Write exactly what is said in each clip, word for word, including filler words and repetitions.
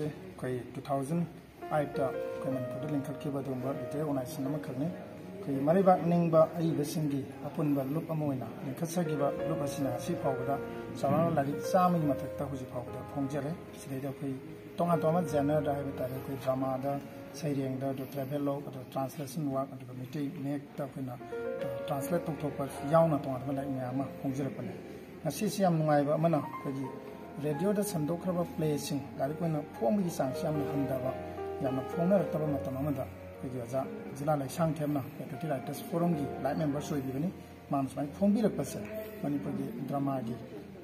ꯑꯩꯈꯣꯏ two thousand ꯑꯥꯏꯠꯇ ꯑꯩꯈꯣꯏ ꯃꯅꯤꯄꯨꯔꯗ ꯂꯤꯡꯈꯠꯈꯤꯕ ꯑꯗꯨꯒꯨꯝꯕ ꯂꯤꯇꯔꯦꯔꯤ ꯑꯣꯔꯒꯅꯥꯏꯖꯦꯁꯟ ꯑꯃꯈꯛꯅꯤ꯫ ꯑꯩꯈꯣꯏꯒꯤ ꯃꯔꯩꯕꯥꯛ ꯅꯤꯡꯕ ꯑꯏꯕꯁꯤꯡꯒꯤ ꯑꯄꯨꯟꯕ ꯂꯨꯞ ꯑꯃ ꯑꯣꯏꯅ ꯂꯤꯡꯈꯠꯆꯈꯤꯕ ꯂꯨꯞ ꯑꯁꯤꯅ ꯉꯁꯤ ꯐꯥꯎꯕꯗ ꯆꯥꯎꯔꯥꯛꯅ ꯂꯥꯏꯔꯤꯛ ꯆꯥꯝꯃꯒꯤ ꯃꯊꯛꯇ ꯍꯧꯖꯤꯛ ꯐꯥꯎꯕꯗ ꯐꯣꯡꯖꯔꯦ꯫ ꯁꯤꯗꯩꯗ ꯑꯩꯈꯣꯏ ꯇꯣꯉꯥꯟ ꯇꯣꯉꯥꯟꯕ ꯖꯦꯅꯔꯗ ꯍꯥꯏꯕ ꯇꯥꯔꯦ, ꯑꯩꯈꯣꯏ ꯗ꯭ꯔꯃꯥꯗ, ꯁꯩꯔꯦꯡꯗ, ꯑꯗꯨ ꯇ꯭ꯔꯥꯚꯦꯜ ꯂꯣꯛ, ꯑꯗꯨ ꯇ꯭ꯔꯥꯟꯁꯂꯦꯁꯟ ꯋꯥꯔꯛ, ꯑꯗꯨꯒ ꯃꯤꯇꯩ ꯃꯌꯦꯛꯇ ꯑꯩꯈꯣꯏꯅ ꯇ꯭ꯔꯥꯟꯁꯂꯦꯠ ꯇꯧꯊꯣꯛꯄ ꯌꯥꯎꯅ ꯇꯣꯉꯥꯟꯕ ꯂꯥꯏꯔꯤꯛ ꯃꯌꯥꯝ ꯑꯃ ꯐꯣꯡꯖꯔꯛꯄꯅꯤ꯫ ꯉꯁꯤꯁꯤ ꯌꯥꯝ ꯅꯨꯡꯉꯥꯏꯕ ꯑꯃꯅ, ꯑꯩꯈꯣꯏꯒꯤ ꯔꯦꯗꯤꯑꯣꯗ ꯁꯟꯗꯣꯛꯈ꯭ꯔꯕ ꯄ꯭ꯂꯦꯁꯤꯡ ꯂꯥꯏꯔꯤꯛ ꯑꯣꯏꯅ ꯐꯣꯡꯕꯒꯤ ꯆꯥꯡꯁꯤ ꯌꯥꯝꯅ ꯍꯟꯊꯕ, ꯌꯥꯝꯅ ꯐꯣꯡꯅꯔꯛꯇꯕ ꯃꯇꯝ ꯑꯃꯗ, ꯑꯩꯈꯣꯏꯒꯤ ꯑꯣꯖꯥ ꯖꯤꯂꯥ ꯂꯩꯁꯥꯡꯊꯦꯝꯅ ꯄꯦꯇ꯭ꯔꯤꯌꯣꯇꯤꯛ ꯔꯥꯏꯇꯔꯁ ꯐꯣꯔꯝꯒꯤ ꯂꯥꯏꯐ ꯃꯦꯝꯕꯔꯁ ꯑꯣꯏꯕꯤꯕꯅꯤ꯫ ꯃꯥꯅ ꯁꯨꯃꯥꯏꯅ ꯐꯣꯡꯕꯤꯔꯛꯄꯁꯦ ꯃꯅꯤꯄꯨꯔꯒꯤ ꯗ꯭ꯔꯃꯥꯒꯤ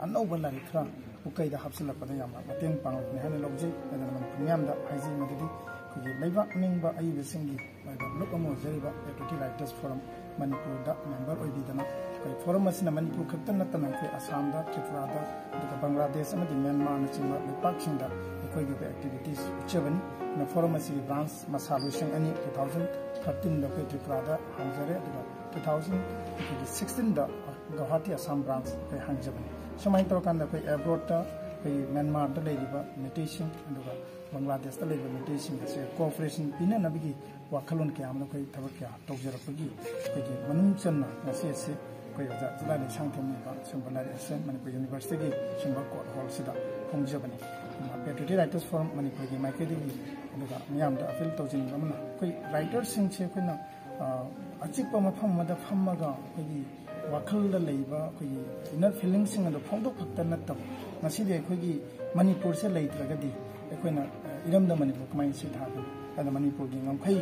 ꯑꯅꯧꯕ ꯂꯥꯏꯔꯤꯛ ꯈꯔ ꯎꯀꯩꯗ ꯍꯥꯞꯆꯤꯜꯂꯛꯄꯗ ꯌꯥꯝꯅ ꯃꯇꯦꯡ ꯄꯥꯡꯂꯛꯄꯅꯤ ꯍꯥꯏꯅ ꯂꯧꯖꯩ꯫ ꯑꯗꯨꯅ ꯃꯅꯤꯄꯨꯔ ꯃꯤꯌꯥꯝꯗ ꯍꯥꯏꯖꯩ ꯃꯗꯨꯗꯤ, ꯑꯩꯈꯣꯏꯒꯤ ꯂꯩꯕꯥꯛ ꯅꯤꯡꯕ ꯑꯏꯕꯁꯤꯡꯒꯤ ꯑꯣꯏꯕ ꯂꯨꯞ ꯑꯃ ꯑꯣꯏꯖꯔꯤꯕ ꯄꯦꯇ꯭ꯔꯤꯌꯣꯇꯤꯛ ꯔꯥꯏꯇꯔꯁ ꯐꯣꯔꯝ ꯃꯅꯤꯄꯨꯔꯗ ꯃꯦꯝꯕꯔ ꯑꯣꯏꯕꯤꯗꯅ, ꯑꯩꯈꯣꯏ ꯐꯣꯔꯝ ꯑꯁꯤꯅ ꯃꯅꯤꯄꯨꯔ ꯈꯛꯇ ꯅꯠꯇꯅ ꯑꯩꯈꯣꯏ ꯑꯁꯥꯝꯗ, ꯇ꯭ꯔꯤꯄꯨꯔꯥꯗ, ꯑꯗꯨꯒ ꯕꯪꯒ꯭ꯂꯥꯗꯦꯁ ꯑꯃꯗꯤ ꯃ꯭ꯌꯥꯟꯃꯥꯔꯅꯆꯤꯡꯕ ꯂꯩꯄꯥꯛꯁꯤꯡꯗ ꯑꯩꯈꯣꯏꯒꯤ ꯑꯣꯏꯕ ꯑꯦꯛꯇꯤꯚꯤꯇꯤꯁ ꯎꯠꯆꯕꯅꯤ꯫ ꯑꯗꯨꯅ ꯐꯣꯔꯝ ꯑꯁꯤꯒꯤ ꯕ꯭ꯔꯥꯟꯁ ꯃꯁꯥ ꯂꯣꯏꯁꯪ ꯑꯅꯤ, ꯇꯨ ꯊꯥꯎꯖꯟ ꯊꯥꯔꯇꯤꯟꯗ ꯑꯩꯈꯣꯏ ꯇ꯭ꯔꯤꯄꯨꯔꯥꯗ ꯍꯥꯡꯖꯔꯦ, ꯑꯗꯨꯒ ꯇꯨ ꯊꯥꯎꯖꯟ ꯑꯩꯈꯣꯏꯒꯤ ꯁꯤꯛꯁꯇꯤꯟꯗ ꯒꯧꯍꯥꯇꯤ ꯑꯁꯥꯝ ꯕ꯭ꯔꯥꯟꯁ ꯑꯩꯈꯣꯏ ꯍꯥꯡꯖꯕꯅꯤ꯫ ꯁꯨꯃꯥꯏꯅ ꯇꯧꯔꯀꯥꯟꯗ ꯑꯩꯈꯣꯏ ꯑꯦꯕ꯭ꯔꯣꯗꯇ ꯑꯩꯈꯣꯏꯒꯤ ꯃ꯭ꯌꯥꯟꯃꯥꯔꯗ ꯂꯩꯔꯤꯕ ꯃꯩꯇꯩꯁꯤꯡ, ꯑꯗꯨꯒ ꯕꯪꯒ꯭ꯂꯥꯗꯦꯁꯇ ꯂꯩꯕ ꯃꯩꯇꯩꯁꯤꯡ ꯑꯁꯦ ꯀꯣꯑꯣꯄꯔꯦꯁꯟ ꯄꯤꯅꯅꯕꯒꯤ ꯋꯥꯈꯜꯂꯣꯟ ꯀꯌꯥ ꯑꯃꯗ ꯑꯩꯈꯣꯏ ꯊꯕꯛ ꯀꯌꯥ ꯇꯧꯖꯔꯛꯄꯒꯤ ꯑꯩꯈꯣꯏꯒꯤ ꯃꯅꯨꯡ ꯆꯟꯅ ꯉꯁꯤ ꯑꯁꯤ ꯑꯩꯈꯣꯏ ꯑꯣꯖꯥ ꯖꯤꯂꯥ ꯂꯩꯁꯥꯡꯊꯦꯝꯅ ꯁꯤꯒꯨꯝꯕ ꯂꯥꯏꯔꯤꯛ ꯑꯁꯦ ꯃꯅꯤꯄꯨꯔ ꯌꯨꯅꯤꯚꯔꯁꯤꯇꯤꯒꯤ ꯁꯤꯒꯨꯝꯕ ꯀꯣꯔꯠ ꯍꯣꯜꯁꯤꯗ ꯐꯣꯡꯖꯕꯅꯤ꯫ ꯑꯗꯨꯅ ꯄꯦꯇ꯭ꯔꯤꯌꯣꯇꯤꯛ ꯔꯥꯏꯇꯔꯁ ꯐꯣꯔꯝ ꯃꯅꯤꯄꯨꯔꯒꯤ ꯃꯥꯏꯀꯩꯗꯒꯤ ꯑꯗꯨꯒ ꯃꯤꯌꯥꯝꯗ ꯑꯄꯤꯜ ꯇꯧꯖꯅꯤꯡꯕ ꯑꯃꯅ, ꯑꯩꯈꯣꯏ ꯔꯥꯏꯇꯔꯁꯤꯡꯁꯦ ꯑꯩꯈꯣꯏꯅ, ꯑ, ꯑꯆꯤꯛꯄ ꯃꯐꯝ ꯑꯃꯗ ꯐꯝꯃꯒ ꯑꯩꯈꯣꯏꯒꯤ ꯋꯥꯈꯜꯗ ꯂꯩꯕ ꯑꯩꯈꯣꯏꯒꯤ ꯏꯟꯅꯔ ꯐꯤꯂꯤꯡꯁꯤꯡ ꯑꯗꯨ ꯐꯣꯡꯗꯣꯛ ꯈꯛꯇ ꯅꯠꯇꯕ, ꯉꯁꯤꯗꯤ ꯑꯩꯈꯣꯏꯒꯤ ꯃꯅꯤꯄꯨꯔꯁꯦ ꯂꯩꯇ꯭ꯔꯒꯗꯤ ꯑꯩꯈꯣꯏꯅ, ꯑ, ꯏꯔꯝꯗꯝ ꯃꯅꯤꯄꯨꯔ ꯀꯃꯥꯏꯅ ꯁꯤꯊꯥꯒꯅꯤ? ꯑꯗꯨꯅ ꯃꯅꯤꯄꯨꯔꯒꯤ ꯉꯝꯈꯩ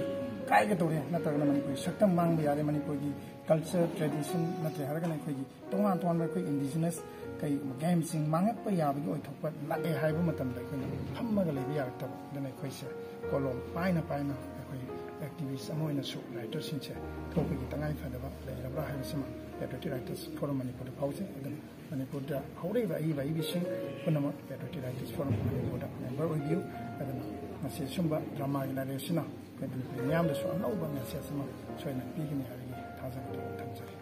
ꯀꯥꯏꯒꯗꯧꯔꯦ, ꯅꯠꯇ꯭ꯔꯒꯅ ꯃꯅꯤꯄꯨꯔꯒꯤ ꯁꯛꯇꯝ ꯃꯥꯡꯕ ꯌꯥꯔꯦ, ꯃꯅꯤꯄꯨꯔꯒꯤ ꯀꯜꯆꯔ, ꯇ꯭ꯔꯦꯗꯤꯁꯟ, ꯅꯠꯇ꯭ꯔꯦ ꯍꯥꯏꯔꯒꯅ ꯑꯩꯈꯣꯏꯒꯤ ꯇꯣꯉꯥꯟ ꯇꯣꯉꯥꯟꯕ ꯑꯩꯈꯣꯏ ꯏꯟꯗꯤꯖꯤꯅꯁ ꯀꯩ ꯒꯦꯝꯁꯤꯡ ꯃꯥꯡꯉꯛꯄ ꯌꯥꯕꯒꯤ ꯑꯣꯏꯊꯣꯛꯄ ꯂꯥꯛꯑꯦ ꯍꯥꯏꯕ ꯃꯇꯝꯗ ꯑꯩꯈꯣꯏꯅ ꯐꯝꯃꯒ ꯂꯩꯕ ꯌꯥꯔꯛꯇꯕ꯫ ꯑꯗꯨꯅ ꯑꯩꯈꯣꯏꯁꯦ ꯀꯣꯂꯣꯝ ꯄꯥꯏꯅ ꯄꯥꯏꯅ ꯑꯩꯈꯣꯏ ꯑꯦꯛꯇꯤꯚꯤꯁ ꯑꯃ ꯑꯣꯏꯅꯁꯨ ꯔꯥꯏꯇꯔꯁꯤꯡꯁꯦ ꯊꯣꯛꯄꯒꯤ ꯇꯉꯥꯏ ꯐꯗꯕ ꯂꯩꯔꯕ꯭ꯔꯥ ꯍꯥꯏꯕꯁꯤꯃ ꯄꯦꯇ꯭ꯔꯤꯌꯣꯇꯤꯛ ꯔꯥꯏꯇꯔꯁ ꯐꯣꯔꯝ ꯃꯅꯤꯄꯨꯔꯗ ꯐꯥꯎꯖꯩ꯫ ꯑꯗꯨꯅ ꯃꯅꯤꯄꯨꯔꯗ ꯍꯧꯔꯛꯏꯕ ꯑꯏꯕ ꯑꯏꯕꯤꯁꯤꯡ ꯄꯨꯝꯅꯃꯛ ꯄꯦꯇ꯭ꯔꯤꯌꯣꯇꯤꯛ ꯔꯥꯏꯇꯔꯁ ꯐꯣꯔꯝ ꯃꯅꯤꯄꯨꯔꯗ ꯃꯦꯝꯕꯔ ꯑꯣꯏꯕꯤꯌꯨ꯫ ꯑꯗꯨꯅ ꯉꯁꯤ ꯁꯨꯝꯕ ꯗ꯭ꯔꯃꯥꯒꯤ ꯂꯥꯏꯔꯤꯛ ꯑꯁꯤꯅ ꯑꯩꯈꯣꯏ ꯃꯅꯤꯄꯨꯔꯤ ꯃꯤꯌꯥꯝꯗꯁꯨ ꯑꯅꯧꯕ ꯃꯦꯁꯦꯖ ꯑꯃ ꯁꯣꯏꯗꯅ ꯄꯤꯒꯅꯤ ꯍꯥꯏꯕꯒꯤ ꯊꯥꯖꯕꯗꯨ ꯊꯝꯖꯔꯤ꯫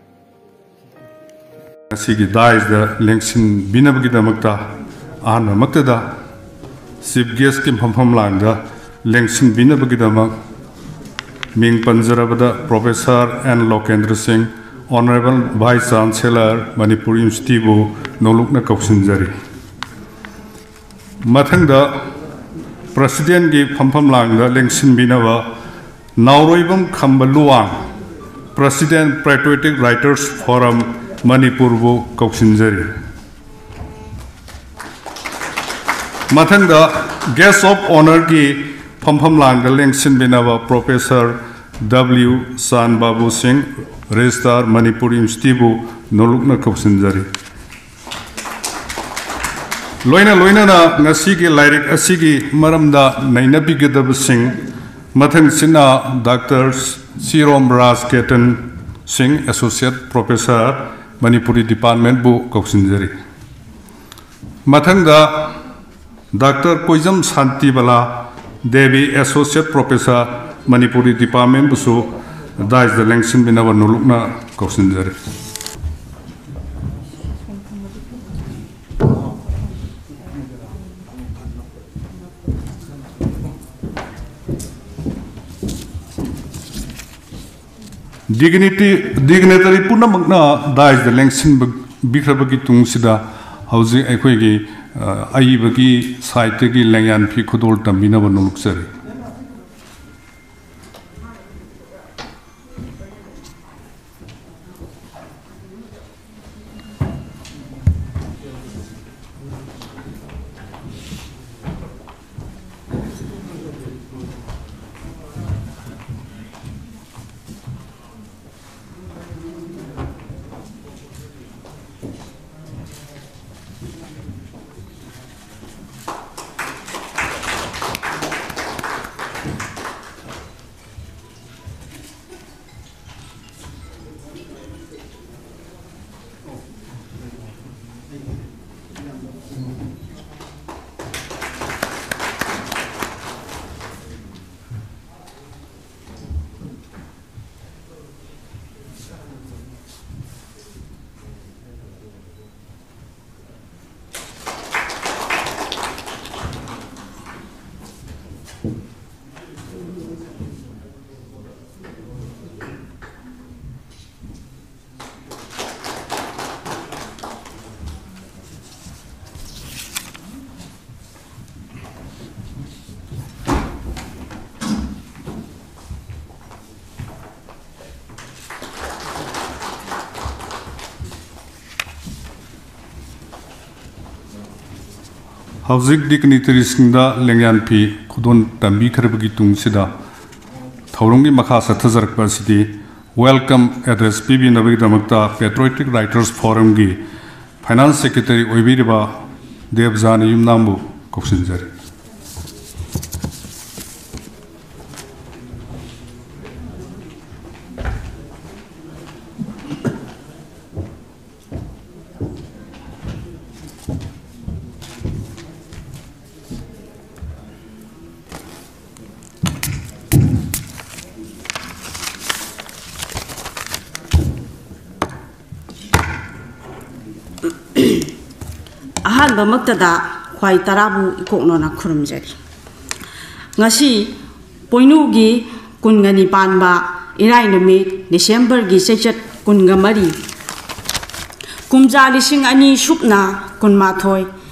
ꯉꯁꯤꯒꯤ ꯗꯥꯏꯁꯗ ꯂꯦꯡꯁꯤꯟꯕꯤꯅꯕꯒꯤꯗꯃꯛꯇ ꯑꯍꯥꯟꯕꯃꯛꯇꯗ Chief Guest ꯀꯤ ꯐꯝꯐꯝ ꯂꯥꯡꯗ ꯂꯦꯡꯁꯤꯟꯕꯤꯅꯕꯒꯤꯗꯃꯛ ꯃꯤꯡ ꯄꯟꯖꯔꯕꯗ Professor N ꯂꯣꯀꯦꯟꯗ꯭ꯔ ꯁꯤꯡ, Honourable Vice Chancellor, Manipur University ꯕꯨ ꯅꯣꯡꯂꯨꯛꯅ ꯀꯧꯁꯤꯟꯖꯔꯤ꯫ ꯃꯊꯪꯗ President ꯀꯤ ꯐꯝꯐꯝ ꯂꯥꯡꯗ ꯂꯦꯡꯁꯤꯟꯕꯤꯅꯕ ꯅꯥꯎꯔꯣꯏꯕꯝ ꯈꯝꯕ Luwang, President, Patriotic Writers Forum, Manipur ꯕꯨ ꯀꯧꯁꯤꯟꯖꯔꯤ꯫ ꯃꯊꯪꯗ Guest of Honour ꯒꯤ ꯐꯝꯐꯝ ꯂꯥꯡꯗ ꯂꯦꯡꯁꯤꯟꯕꯤꯅꯕ Professor W ꯆꯥꯟ ꯕꯥꯕꯨ ꯁꯤꯡ, Registrar, ꯃꯅꯤꯄꯨꯔ University ꯕꯨ ꯅꯣꯡꯂꯨꯛꯅ ꯀꯧꯁꯤꯟꯖꯔꯤ꯫ ꯂꯣꯏꯅ ꯂꯣꯏꯅꯅ ꯉꯁꯤꯒꯤ ꯂꯥꯏꯔꯤꯛ ꯑꯁꯤꯒꯤ ꯃꯔꯝꯗ ꯅꯩꯅꯕꯤꯒꯗꯕꯁꯤꯡ ꯃꯊꯪꯁꯤꯅ Doctor ꯁꯤꯔꯣꯝ ꯔꯥꯖ ꯀꯦꯇꯟ ꯁꯤꯡ, Associate Professor, ꯃꯅꯤꯄꯨꯔꯤ Department ꯕꯨ ꯀꯧꯁꯤꯟꯖꯔꯤ꯫ ꯃꯊꯪꯗ Doctor ꯀꯣꯏꯖꯝ Shantibala Devi, Associate Professor, Manipuri Department ꯕꯨꯁꯨ dais ꯇ ꯂꯦꯡꯁꯤꯟꯕꯤꯅꯕ ꯅꯣꯡꯂꯨꯛꯅ ꯀꯧꯁꯤꯟꯖꯔꯤ꯫ Dignity, dignitary ꯄꯨꯝꯅꯃꯛꯅ dais ꯇ ꯂꯦꯡꯁꯤꯟꯕꯤꯈ꯭ꯔꯕꯒꯤ ꯇꯨꯡꯁꯤꯗ, ꯍꯧꯖꯤꯛ ꯑꯩꯈꯣꯏꯒꯤ, ꯑ, ꯑꯏꯕꯒꯤ side ꯇꯒꯤ ꯂꯦꯡꯌꯥꯟ ꯐꯤ ꯈꯨꯗꯣꯜ ꯇꯝꯕꯤꯅꯕ ꯅꯣꯡꯂꯨꯛꯆꯔꯤ꯫ ꯍꯧꯖꯤꯛ dignitaryꯁꯤꯡꯗ ꯂꯦꯡꯌꯥꯟ ꯐꯤ ꯈꯨꯗꯣꯜ ꯇꯝꯕꯤꯈ꯭ꯔꯕꯒꯤ ꯇꯨꯡꯁꯤꯗ ꯊꯧꯔꯝꯒꯤ ꯃꯈꯥ ꯆꯠꯊꯖꯔꯛꯄ ꯑꯁꯤꯗꯤ welcome address ꯄꯤꯕꯤꯅꯕꯒꯤꯗꯃꯛꯇ Patriotic Writers Forumꯒꯤ Finance Secretary ꯑꯣꯏꯕꯤꯔꯤꯕ ꯗꯦꯕꯖꯥꯅꯤ ꯌꯨꯝꯅꯥꯝꯕꯨ ꯀꯧꯁꯤꯟꯖꯔꯤ꯫ ꯑꯍꯥꯟꯕꯃꯛꯇꯗ ꯈ꯭ꯋꯥꯏ ꯇꯔꯥꯕꯨ ꯏꯀꯣꯛꯅꯅ ꯈꯨꯔꯨꯝꯖꯔꯤ꯫ ꯉꯁꯤ ꯄꯣꯏꯅꯨꯒꯤ ꯀꯨꯟꯒ ꯅꯤꯄꯥꯟꯕ ꯏꯔꯥꯏ ꯅꯨꯃꯤꯠ, ꯗꯤꯁꯦꯝꯕꯔꯒꯤ ꯆꯩꯆꯠ ꯀꯨꯟꯒ ꯃꯔꯤ, ꯀꯨꯝꯖꯥ ꯂꯤꯁꯤꯡ ꯑꯅꯤ ꯁꯨꯞꯅ ꯀꯨꯟꯃꯥꯊꯣꯏ,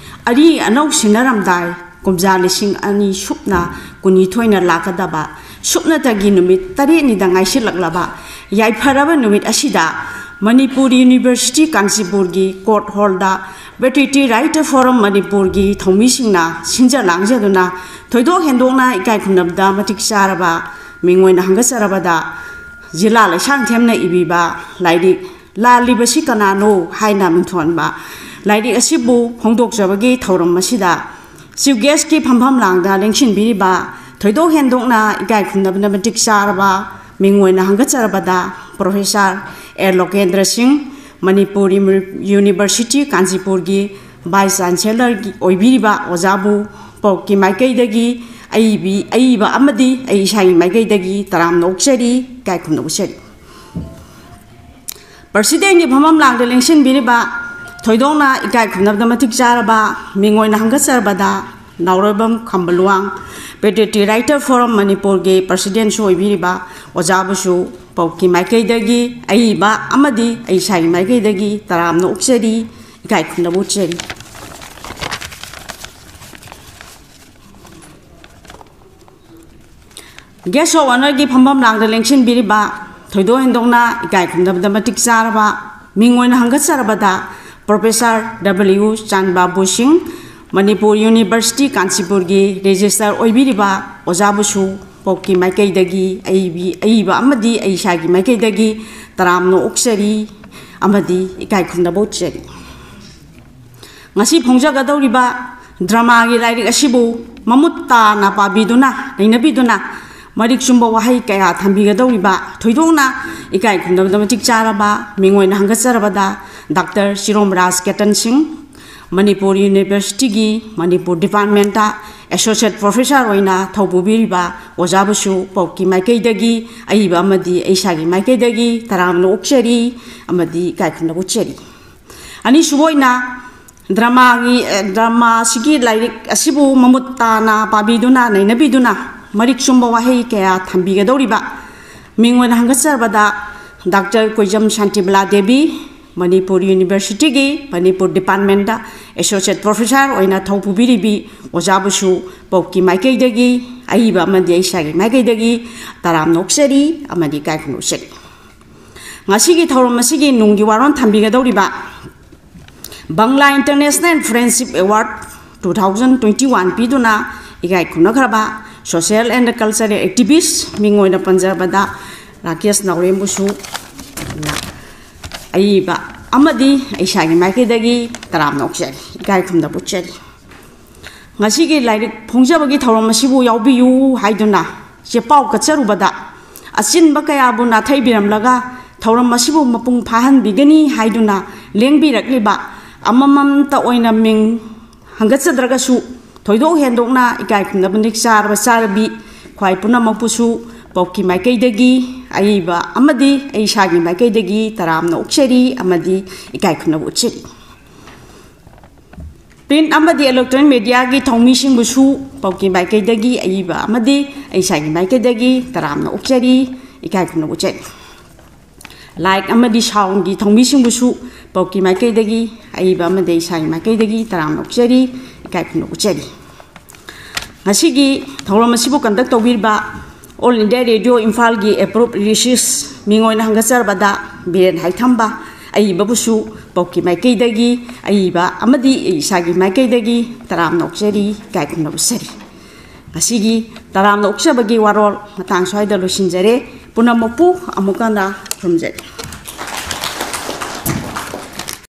ꯑꯔꯤ ꯑꯅꯧ ꯁꯤꯟꯅꯔꯝꯗꯥꯏ, ꯀꯨꯝꯖꯥ ꯂꯤꯁꯤꯡ ꯑꯅꯤ ꯁꯨꯞꯅ ꯀꯨꯟꯅꯤꯊꯣꯏꯅ ꯂꯥꯛꯀꯗꯕ ꯁꯨꯞꯅꯇꯒꯤ ꯅꯨꯃꯤꯠ ꯇꯔꯦꯠꯅꯤꯗ ꯉꯥꯏꯁꯤꯜꯂꯛꯂꯕ ꯌꯥꯏꯐꯔꯕ ꯅꯨꯃꯤꯠ ꯑꯁꯤꯗ ꯃꯅꯤꯄꯨꯔ ꯌꯨꯅꯤꯚꯔꯁꯤꯇꯤ ꯀꯥꯟꯆꯤꯄꯨꯔꯒꯤ court hallꯗ Patriotic Writers Forum ꯃꯅꯤꯄꯨꯔꯒꯤ ꯊꯧꯃꯤꯁꯤꯡꯅ ꯁꯤꯟꯖ ꯂꯥꯡꯖꯗꯨꯅ ꯊꯣꯏꯗꯣꯛ ꯍꯦꯟꯗꯣꯛꯅ ꯏꯀꯥꯏ ꯈꯨꯝꯅꯕꯗ ꯃꯇꯤꯛ ꯆꯥꯔꯕ ꯃꯤꯡ ꯑꯣꯏꯅ ꯍꯪꯒꯠꯆꯔꯕꯗ ꯖꯤꯂꯥ ꯂꯩꯁꯥꯡꯊꯦꯝꯅ ꯏꯕꯤꯕ ꯂꯥꯏꯔꯤꯛ ꯂꯥꯜꯂꯤꯕꯁꯤ ꯀꯅꯥꯅꯣ ꯍꯥꯏꯅ ꯃꯤꯡꯊꯣꯟꯕ ꯂꯥꯏꯔꯤꯛ ꯑꯁꯤꯕꯨ ꯐꯣꯡꯗꯣꯛꯆꯕꯒꯤ ꯊꯧꯔꯝ ꯑꯁꯤꯗ Chief Guestꯀꯤ ꯐꯝꯐꯝ ꯂꯥꯡꯗ ꯂꯦꯡꯁꯤꯟꯕꯤꯔꯤꯕ ꯊꯣꯏꯗꯣꯛ ꯍꯦꯟꯗꯣꯛꯅ ꯏꯀꯥꯏ ꯈꯨꯝꯅꯕꯅ ꯃꯇꯤꯛ ꯆꯥꯔꯕ ꯃꯤꯡ ꯑꯣꯏꯅ ꯍꯪꯒꯠꯆꯔꯕꯗ Professor ꯑꯦ ꯂꯣꯀꯦꯟꯗ꯭ꯔ ꯁꯤꯡ, ꯃꯅꯤꯄꯨꯔ ꯌꯨꯅꯤꯚꯔꯁꯤꯇꯤ ꯀꯥꯟꯆꯤꯄꯨꯔꯒꯤ Vice Chancellorꯒꯤ ꯑꯣꯏꯕꯤꯔꯤꯕ ꯑꯣꯖꯥꯕꯨ ꯄꯣꯞꯀꯤ ꯃꯥꯏꯀꯩꯗꯒꯤ ꯑꯏꯕꯤ-, ꯑꯏꯕ ꯑꯃꯗꯤ ꯑꯩ ꯏꯁꯥꯒꯤ ꯃꯥꯏꯀꯩꯗꯒꯤ ꯇꯔꯥꯝꯅ ꯑꯣꯛꯆꯔꯤ, ꯏꯀꯥꯏ ꯈꯨꯝꯅ ꯎꯠꯆꯔꯤ꯫ Presidentꯀꯤ ꯐꯝꯐꯝ ꯂꯥꯡꯗ ꯂꯦꯡꯁꯤꯟꯕꯤꯔꯤꯕ ꯊꯣꯏꯗꯣꯛꯅ ꯏꯀꯥꯏ ꯈꯨꯝꯅꯕꯗ ꯃꯇꯤꯛ ꯆꯥꯔꯕ ꯃꯤꯡ ꯑꯣꯏꯅ ꯍꯪꯒꯠꯆꯔꯕꯗ ꯅꯥꯎꯔꯣꯏꯕꯝ ꯈꯝꯕꯂꯨꯋꯥꯡ, Patriotic Writers Forum ꯃꯅꯤꯄꯨꯔꯒꯤ Presidentꯁꯨ ꯑꯣꯏꯕꯤꯔꯤꯕ ꯑꯣꯖꯥꯕꯨꯁꯨ ꯄꯣꯞꯀꯤ ꯃꯥꯏꯀꯩꯗꯒꯤ ꯑꯏꯕ ꯑꯃꯗꯤ ꯑꯩ ꯏꯁꯥꯒꯤ ꯃꯥꯏꯀꯩꯗꯒꯤ ꯇꯔꯥꯝꯅ ꯑꯣꯛꯆꯔꯤ, ꯏꯀꯥꯏ ꯈꯨꯝꯅꯕ ꯎꯠꯆꯔꯤ꯫ Guest of Honourꯒꯤ ꯐꯝꯐꯝ ꯂꯥꯡꯗ ꯂꯦꯡꯁꯤꯟꯕꯤꯔꯤꯕ ꯊꯣꯏꯗꯣꯛ ꯍꯦꯟꯗꯣꯛꯅ ꯏꯀꯥꯏ ꯈꯨꯝꯅꯕꯗ ꯃꯇꯤꯛ ꯆꯥꯔꯕ ꯃꯤꯡ ꯑꯣꯏꯅ ꯍꯪꯒꯠꯆꯔꯕꯗ Professor W ꯆꯥꯟꯕꯥꯕꯨ ꯁꯤꯡ, ꯃꯅꯤꯄꯨꯔ ꯌꯨꯅꯤꯚꯔꯁꯤꯇꯤ ꯀꯥꯟꯆꯤꯄꯨꯔꯒꯤ ꯔꯦꯖꯤꯁꯇꯔ ꯑꯣꯏꯕꯤꯔꯤꯕ ꯑꯣꯖꯥꯕꯨꯁꯨ ꯄꯣꯞꯀꯤ ꯃꯥꯏꯀꯩꯗꯒꯤ ꯑꯏꯕꯤ-, ꯑꯏꯕ ꯑꯃꯗꯤ ꯑꯩ ꯏꯁꯥꯒꯤ ꯃꯥꯏꯀꯩꯗꯒꯤ ꯇꯔꯥꯝꯅ ꯑꯣꯛꯆꯔꯤ ꯑꯃꯗꯤ ꯏꯀꯥꯏ ꯈꯨꯝꯅꯕ ꯎꯠꯆꯔꯤ꯫ ꯉꯁꯤ ꯐꯣꯡꯖꯒꯗꯧꯔꯤꯕ ꯗ꯭ꯔꯃꯥꯒꯤ ꯂꯥꯏꯔꯤꯛ ꯑꯁꯤꯕꯨ ꯃꯃꯨꯠ ꯇꯥꯅ ꯄꯥꯕꯤꯗꯨꯅ, ꯅꯩꯅꯕꯤꯗꯨꯅ ꯃꯔꯤꯛ ꯆꯨꯝꯕ ꯋꯥꯍꯩ ꯀꯌꯥ ꯊꯝꯕꯤꯒꯗꯧꯔꯤꯕ ꯊꯣꯏꯗꯣꯛꯅ ꯏꯀꯥꯏ ꯈꯨꯝꯅꯕꯗ ꯃꯇꯤꯛ ꯆꯥꯔꯕ ꯃꯤꯡ ꯑꯣꯏꯅ ꯍꯪꯒꯠꯆꯔꯕꯗ ꯗꯥꯛꯇꯔ ꯆꯤꯔꯣꯝ ꯔꯥꯖ ꯀꯦꯇꯟ ꯁꯤꯡ, ꯃꯅꯤꯄꯨꯔ ꯌꯨꯅꯤꯚꯔꯁꯤꯇꯤꯒꯤ ꯃꯅꯤꯄꯨꯔ ꯗꯤꯄꯥꯔꯠꯃꯦꯟꯇ ꯑꯦꯁꯣꯁꯤꯌꯦꯠ ꯄ꯭ꯔꯣꯐꯦꯁꯔ ꯑꯣꯏꯅ ꯊꯧ ꯄꯨꯕꯤꯔꯤꯕ ꯑꯣꯖꯥꯕꯨꯁꯨ ꯄꯣꯞꯀꯤ ꯃꯥꯏꯀꯩꯗꯒꯤ ꯑꯏꯕ ꯑꯃꯗꯤ ꯑꯩ ꯏꯁꯥꯒꯤ ꯃꯥꯏꯀꯩꯗꯒꯤ ꯇꯔꯥꯝꯅ ꯑꯣꯛꯆꯔꯤ ꯑꯃꯗꯤ ꯏꯀꯥꯏ ꯈꯨꯝꯅꯕ ꯎꯠꯆꯔꯤ꯫ ꯑꯅꯤꯁꯨꯕ ꯑꯣꯏꯅ ꯗ꯭ꯔꯃꯥꯒꯤ, ꯑꯦ, ꯗ꯭ꯔꯃꯥꯁꯤꯒꯤ ꯂꯥꯏꯔꯤꯛ ꯑꯁꯤꯕꯨ ꯃꯃꯨꯠ ꯇꯥꯅ ꯄꯥꯕꯤꯗꯨꯅ, ꯅꯩꯅꯕꯤꯗꯨꯅ ꯃꯔꯤꯛ ꯆꯨꯝꯕ ꯋꯥꯍꯩ ꯀꯌꯥ ꯊꯝꯕꯤꯒꯗꯧꯔꯤꯕ ꯃꯤꯡ ꯑꯣꯏꯅ ꯍꯪꯒꯠꯆꯔꯕꯗ ꯗꯥꯛꯇꯔ ꯀꯣꯏꯖꯝ ꯁꯥꯟꯇꯤꯕꯂꯥ ꯗꯦꯕꯤ, ꯃꯅꯤꯄꯨꯔ ꯌꯨꯅꯤꯚꯔꯁꯤꯇꯤꯒꯤ ꯃꯅꯤꯄꯨꯔ ꯗꯤꯄꯥꯔꯠꯃꯦꯟꯇ ꯑꯦꯁꯣꯁꯤꯌꯦꯠ ꯄ꯭ꯔꯣꯐꯦꯁꯔ ꯑꯣꯏꯅ ꯊꯧ ꯄꯨꯕꯤꯔꯤꯕꯤ ꯑꯣꯖꯥꯕꯨꯁꯨ ꯄꯣꯞꯀꯤ ꯃꯥꯏꯀꯩꯗꯒꯤ ꯑꯏꯕ ꯑꯃꯗꯤ ꯑꯩ ꯏꯁꯥꯒꯤ ꯃꯥꯏꯀꯩꯗꯒꯤ ꯇꯔꯥꯝꯅ ꯑꯣꯛꯆꯔꯤ ꯑꯃꯗꯤ ꯏꯀꯥꯏ ꯈꯨꯝꯅꯕ ꯎꯠꯆꯔꯤ꯫ ꯉꯁꯤꯒꯤ ꯊꯧꯔꯝ ꯑꯁꯤꯒꯤ ꯅꯨꯡꯒꯤ ꯋꯥꯔꯣꯜ ꯊꯝꯕꯤꯒꯗꯧꯔꯤꯕ Bangla International Friendship Award two thousand twenty one ꯄꯤꯗꯨꯅ ꯏꯀꯥꯏ ꯈꯨꯝꯅꯈ꯭ꯔꯕ social and cultural activist ꯃꯤꯡ ꯑꯣꯏꯅ ꯄꯟꯖꯔꯕꯗ ꯔꯥꯀꯦꯁ ꯅꯥꯎꯔꯦꯝꯕꯨꯁꯨ ꯑꯏꯕ ꯑꯃꯗꯤ ꯑꯩ ꯏꯁꯥꯒꯤ ꯃꯥꯏꯀꯩꯗꯒꯤ ꯇꯔꯥꯝꯅ ꯑꯣꯛꯆꯔꯤ, ꯏꯀꯥꯏ ꯈꯨꯝꯅꯕ ꯎꯠꯆꯔꯤ꯫ ꯉꯁꯤꯒꯤ ꯂꯥꯏꯔꯤꯛ ꯐꯣꯡꯖꯕꯒꯤ ꯊꯧꯔꯝ ꯑꯁꯤꯕꯨ ꯌꯥꯎꯕꯤꯌꯨ ꯍꯥꯏꯗꯨꯅ ꯆꯦꯄꯥꯎ ꯀꯠꯆꯔꯨꯕꯗ ꯑꯆꯤꯟꯕ ꯀꯌꯥꯕꯨ ꯅꯥꯊꯩꯕꯤꯔꯝꯂꯒ ꯊꯧꯔꯝ ꯑꯁꯤꯕꯨ ꯃꯄꯨꯡ ꯐꯥꯍꯟꯕꯤꯒꯅꯤ ꯍꯥꯏꯗꯨꯅ ꯂꯦꯡꯕꯤꯔꯛꯂꯤꯕ ꯑꯃꯃꯝꯇ ꯑꯣꯏꯅ ꯃꯤꯡ ꯍꯪꯒꯠꯆꯗ꯭ꯔꯒꯁꯨ ꯊꯣꯏꯗꯣꯛ ꯍꯦꯟꯗꯣꯛꯅ ꯏꯀꯥꯏ ꯈꯨꯝꯅꯕ ꯅꯤꯛ ꯆꯥꯔꯕ ꯆꯥꯔꯕꯤ ꯈ꯭ꯋꯥꯏ ꯄꯨꯝꯅꯃꯛꯄꯨꯁꯨ ꯄꯣꯞꯀꯤ ꯃꯥꯏꯀꯩꯗꯒꯤ ꯑꯏꯕ ꯑꯃꯗꯤ ꯑꯩ ꯏꯁꯥꯒꯤ ꯃꯥꯏꯀꯩꯗꯒꯤ ꯇꯔꯥꯝꯅ ꯑꯣꯛꯆꯔꯤ ꯑꯃꯗꯤ ꯏꯀꯥꯏ ꯈꯨꯝꯅꯕ ꯎꯠꯆꯔꯤ꯫ Print ꯑꯃꯗꯤ electronic mediaꯒꯤ ꯊꯧꯃꯤꯁꯤꯡꯕꯨꯁꯨ ꯄꯣꯞꯀꯤ ꯃꯥꯏꯀꯩꯗꯒꯤ ꯑꯏꯕ ꯑꯃꯗꯤ ꯑꯩ ꯏꯁꯥꯒꯤ ꯃꯥꯏꯀꯩꯗꯒꯤ ꯇꯔꯥꯝꯅ ꯑꯣꯛꯆꯔꯤ, ꯏꯀꯥꯏ ꯈꯨꯝꯅꯕ ꯎꯠꯆꯔꯤ꯫ Light ꯑꯃꯗꯤ soundꯒꯤ ꯊꯧꯃꯤꯁꯤꯡꯕꯨꯁꯨ ꯄꯣꯞꯀꯤ ꯃꯥꯏꯀꯩꯗꯒꯤ ꯑꯏꯕ ꯑꯃꯗꯤ ꯑꯩ ꯏꯁꯥꯒꯤ ꯃꯥꯏꯀꯩꯗꯒꯤ ꯇꯔꯥꯝꯅ ꯑꯣꯛꯆꯔꯤ, ꯏꯀꯥꯏ ꯈꯨꯝꯅꯕ ꯎꯠꯆꯔꯤ꯫ ꯉꯁꯤꯒꯤ ꯊꯧꯔꯝ ꯑꯁꯤꯕꯨ conduct ꯇꯧꯕꯤꯔꯤꯕ All India Radio ꯏꯝꯐꯥꯜꯒꯤ approved lyricist ꯃꯤꯡ ꯑꯣꯏꯅ ꯍꯪꯒꯠꯆꯔꯕꯗ ꯕꯤꯔꯦꯟ ꯍꯥꯏꯊꯝꯕ, ꯑꯏꯕꯕꯨꯁꯨ ꯄꯣꯞꯀꯤ ꯃꯥꯏꯀꯩꯗꯒꯤ, ꯑꯏꯕ ꯑꯃꯗꯤ ꯑꯩ ꯏꯁꯥꯒꯤ ꯃꯥꯏꯀꯩꯗꯒꯤ ꯇꯔꯥꯝꯅ ꯑꯣꯛꯆꯔꯤ, ꯏꯀꯥꯏ ꯈꯨꯝꯅꯕ ꯁꯥꯔꯤ꯫ ꯉꯁꯤꯒꯤ ꯇꯔꯥꯝꯅ ꯑꯣꯛꯆꯕꯒꯤ ꯋꯥꯔꯣꯜ ꯃꯇꯥꯡ ꯁ꯭ꯋꯥꯏꯗ ꯂꯣꯏꯁꯤꯟꯖꯔꯦ꯫ ꯄꯨꯝꯅꯃꯛꯄꯨ ꯑꯃꯨꯛ ꯍꯟꯅ ꯈꯨꯔꯨꯝꯖꯔꯤ꯫